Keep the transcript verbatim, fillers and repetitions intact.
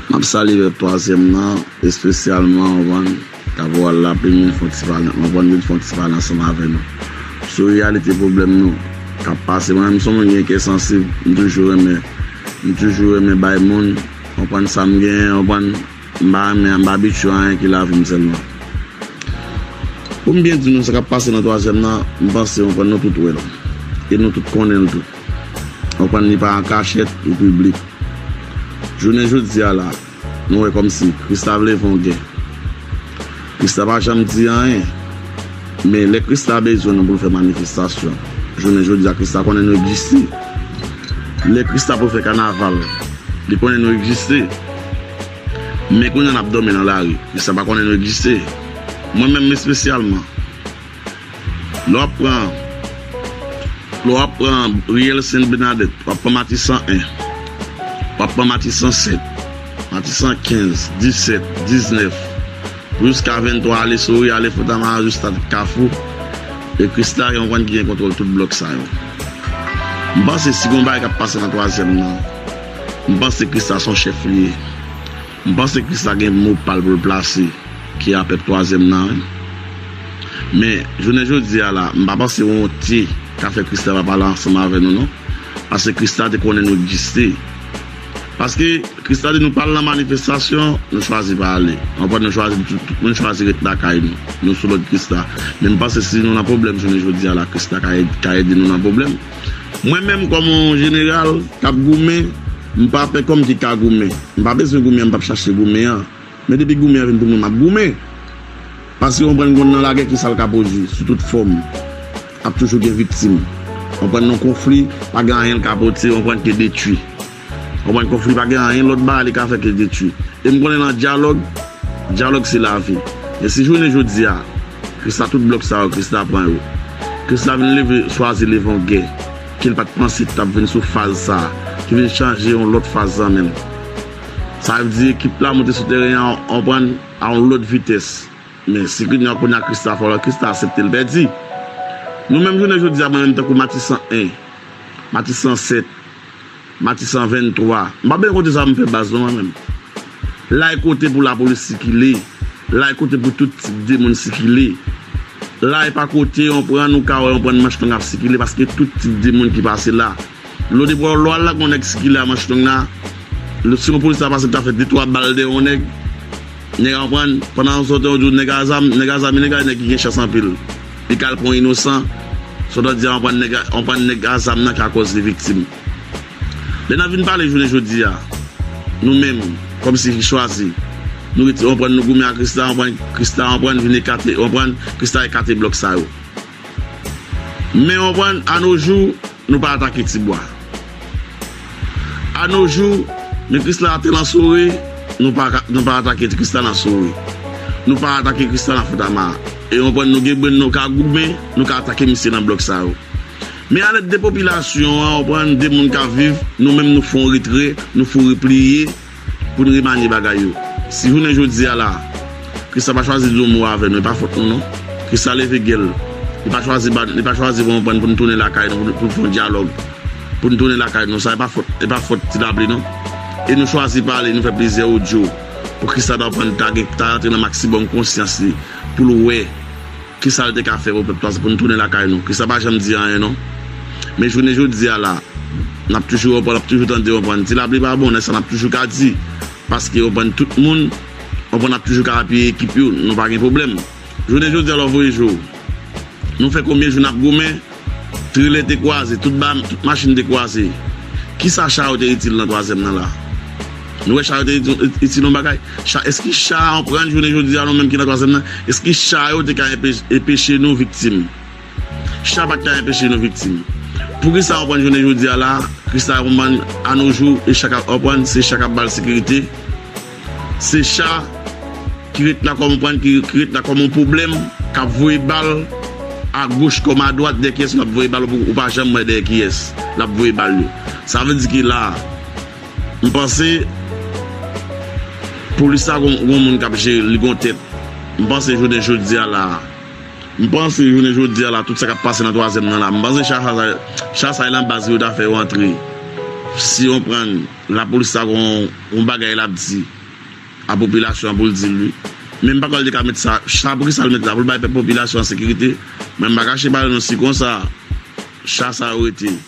M ap salye pèp twazyèm nan, espesyalman, w konprann, k ap wè lapli, m vin fè yon ti pale, w konprann, m vin fè yon ti pale ansanm avè nou sou reyalite pwoblèm nou k ap pase. Mwen menm, m se yon moun ki gen kè sansib, m toujou renmen, m toujou renmen bay moun, w konprann, sa m genyen, w konprann, m pa renmen, m pa abitye a anyen ki lavi m sèlman. Pou m byen di nou, sa k ap pase nan twazyèm nan, m panse, w konprann, nou tout wè l. E nou tout konnen l tou. W konprann, li pa an kachèt, li piblik. Jounen jodi a la, nou wè kòmsi Krista vle fè yon gè. Krista pa janm di anyen. Men lè Krista bezwen nou pou l fè manifestasyon, jounen jodi a, Krista konnen nou egziste. Lè Krista pou fè kanaval, li konnen nou egziste. Men kounye a n ap dòmi nan lari, Krista pa konnen nou egziste. Mwen menm espesyalman, lè w ap pran, lè w ap pran Riyèl Sent Bènadèt, w ap pran Matisan en, w ap pran Matisan sèt, Matisan kenz, disèt, diznèf, jiska venntwa, ale Sori, ale Fontamara, jiska Kafou. E Krista, w konprann, ki gen kontwòl tout blòk sa yo. M panse si gen yon bagay k ap pase nan twazyèm nan, m panse Krista se yon chèf li ye. M panse Krista gen mo pa l pou l plase ki a pèp twazyèm nan, wi. Men, jounen jodi a la, m pa panse wonte ka fè Krista pa pale ansanm avè nou, non. Paske Krista te konnen nou egziste. Paske Krista di nou pa al nan manifestasyon, nou chwazi pa ale. Anpwen nou chwazi, tout, tout moun chwazi ret lakay nou. Nou sou lòd Krista. Men m panse si nou nan pwoblèm jounen jodi a la, Krista ka ed-, ka ede nou nan pwoblèm. Mwen menm kòm yon jeneral k ap goumen, m pa pè kòm ki ka goumen. M pa bezwen goumen an, m p ap chache goumen an. Men depi goumen an vin pou mwen, m ap goumen. Paske w konprann, konn nan lagè ki sa l ka pwodui sou tout fòm. Ap toujou gen viktim. W konprann, nan konfli, pa gen anyen l ka pote, w konprann, ke detwi. W konprann, konfli pa gen anyen lòt bagay li ka fè ke detwi. E m konnen nan dyalòg, dyalòg se lavi. Men si jounen jodi a, Krista tout blòk sa yo, Krista pran yo. Krista vin leve, chwazi leve yon gè ke l pa t panse t ap vin sou faz sa, ki vin chanje yon lòt faz nan men l. Sa vle di ekip la monte sou teren an, w konprann, a yon lòt vitès. Men si kounye a, kounye a Krista fò la, Krista aksepte l pèdi. Nou menm jounen jodi a, mwen menm tankou Matisan en, Matisan sèt, Matisan venntwa, m pa bezwen konte sa pou m fè baz non mwen menm. La e kote pou lapolis sikile. La e kote pou tout tip de moun sikile. La e pa kote yon pran nou ka wè yon pran manch lang ap sikile paske tout tip de moun ki pase la. Lè w depi w al la gon nèg sikile a manch long la, lè si yon polis ta pase ta fè de twa bal dèyè yon nèg, nèg a konprann, pandan yon sòtan yo di w nèg a zam, nèg a zam e nèg a nèg ki gen chans anpil. Li ka al pran yon inosan, sòtan di a konprann nèg a, konprann nèg a zam nan ka kòz li viktim. Lè n ap vin pale jounen jodi a, nou menm, kòmsi ki chwazi, nou rete, konprann nou goumen ak Krista, konprann Krista, konprann vin ekate, konprann Krista ekate blòk sa yo. Men konprann, a no jou, nou pa atake Tibwa. A no jou, men Krista atè nan Sore, nou pa, nou pa atake Krista nan Sore. Nou pa atake Krista nan Fontamara. E konprann, nou gen brenn, nou ka goumen, nou ka atake misye nan blòk sa yo. Men alèd de popilasyon an, konprann, de moun k ap viv, nou menm nou fè yon retrè, nou fè yon repliye, pou n remanye bagay yo. Si jounen jodi a la, Krista pa chwazi di yon mo avè nou, e pa fòt nou non. Krista leve gè l. Li pa chwazi ba, li pa chwazi konprann pou n tounen lakay nou, pou, pou n fè yon dyalòg. Pou n tounen lakay nou, sa e pa fòt, e pa fòt Ti Lapli non. E nou chwazi pale, nou fè plizyè odyo. Pou Krista ta konprann ta gen, ta rantre nan maksimòm konsyans li. Pou l wè. Kisa l te ka fè pou pèp la, se pou n tounen lakay nou. Krista pa janm di anyen non. Men jounen jodi a la, n ap toujou konprann, n ap toujou tande konprann. Ti Lapli pa bon, nèg sa n ap toujou ka di. Paske konprann tout moun, konprann ap toujou ka apiye ekip yo, nou pa gen pwoblèm. Jounen jodi a la w voye jou. Nou fè konbyen jou n ap goumen, trelè te kwaze, tout ba, tout machin te kwaze. Kisa cha yo te itil nan twazyèm nan la? Nou wè cha yo te itil, itil yon bagay? Cha, èske cha an pran jounen jodi a nou menm ki nan twazyèm nan? Èske cha yo te ka enpe-, enpeche nou viktim? Cha pa t ka enpeche nou viktim. Poukisa an pran jounen jodi a la, Krista konprann a no jou, e cha k ap, an pran, se cha k ap ba l sekirite? Se cha ki ret la kòm, konprann, ki, ki ret la kòm yon pwoblèm, k ap voye bal agoch kòm adwat, dèyè kiyès l ap voye bal, ou, ou pa janm wè dèyè kiyès l ap voye bal yo. Sa vle di ke la, m panse, polis la gon, gon moun k ap jere l, li gon tèt. M panse jounen jodi a la, m panse jounen jodi a la, tout sa k ap pase nan twazyèm nan la, m panse cha, cha, cha sa e nan baz yo ta fè yo antre. Si w konprann, lapolis la gon, gon bagay l ap di. a popilasyon an pou l di l wi. Men m pa kwè l te ka met sa, sa pou ki sa l met la, pou l bay pèp popilasyon an sekirite. Men m pa kache pale non, si konsa, cha sa yo rete.